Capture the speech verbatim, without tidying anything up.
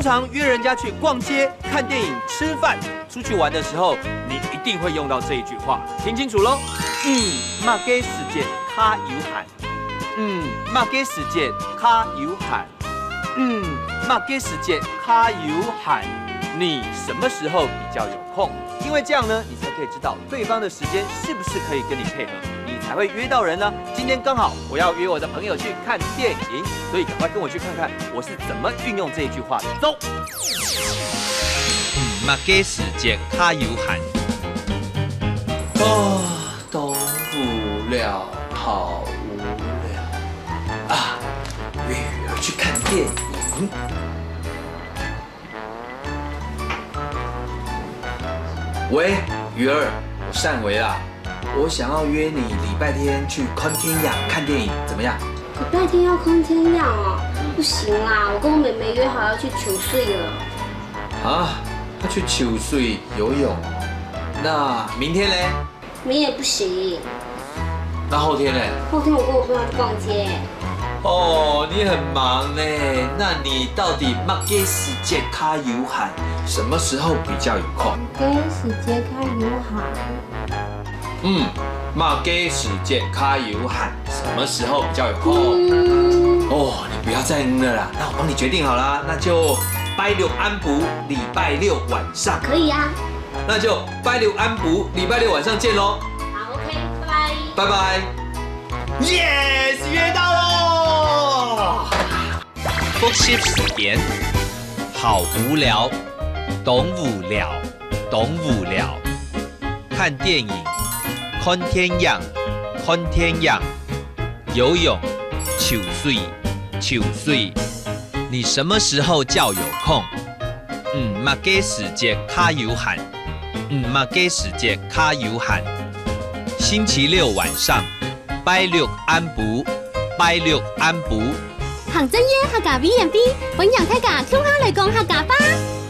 常约人家去逛街、看电影、吃饭、出去玩的时候，你一定会用到这一句话，听清楚喽。嗯，麼个時節較有閒？嗯，麼个時節較有閒？嗯，麼个時節較有閒？你什么时候比较有空？因为这样呢，你才可以知道对方的时间是不是可以跟你配合，你才会约到人呢。今天刚好我要约我的朋友去看电影，所以赶快跟我去看看我是怎么运用这一句话的。走。嗯，麼个時節較有閒？啊，當無聊，好無聊啊！约女兒去看電影。喂，雨兒，我善維啦。我想要约你禮拜天去看電影，看電影，怎麼樣？禮拜天要看電影哦？不行啦，我跟我妹妹约好要去泅水了。啊，要去泅水游泳哦？那明天嘞？明天也不行。那後天嘞？后天我跟我朋友去逛街。哦，你很忙呢。那你到底麼个時節較有閒？什麼時候比較有空？麼个時節較有閒？嗯，麼个時節較有閒？什麼時候比較有空？嗯。哦，你不要再嗯了啦。那我幫你決定好啦，那就拜六暗晡，禮拜六晚上。可以啊。那就拜六暗晡，禮拜六晚上見咯。好，OK，拜拜。拜拜。Yes，约到咯！复习时间，好无聊，当无聊，当无聊。看电影，看电影，看电影。游泳，泅水，泅水。你什么时候较有空？你么个时节较有闲？你么个时节较有闲？星期六晚上，拜六暗晡，拜六暗晡。行政院客家委员会欢迎大家共下来讲客家话。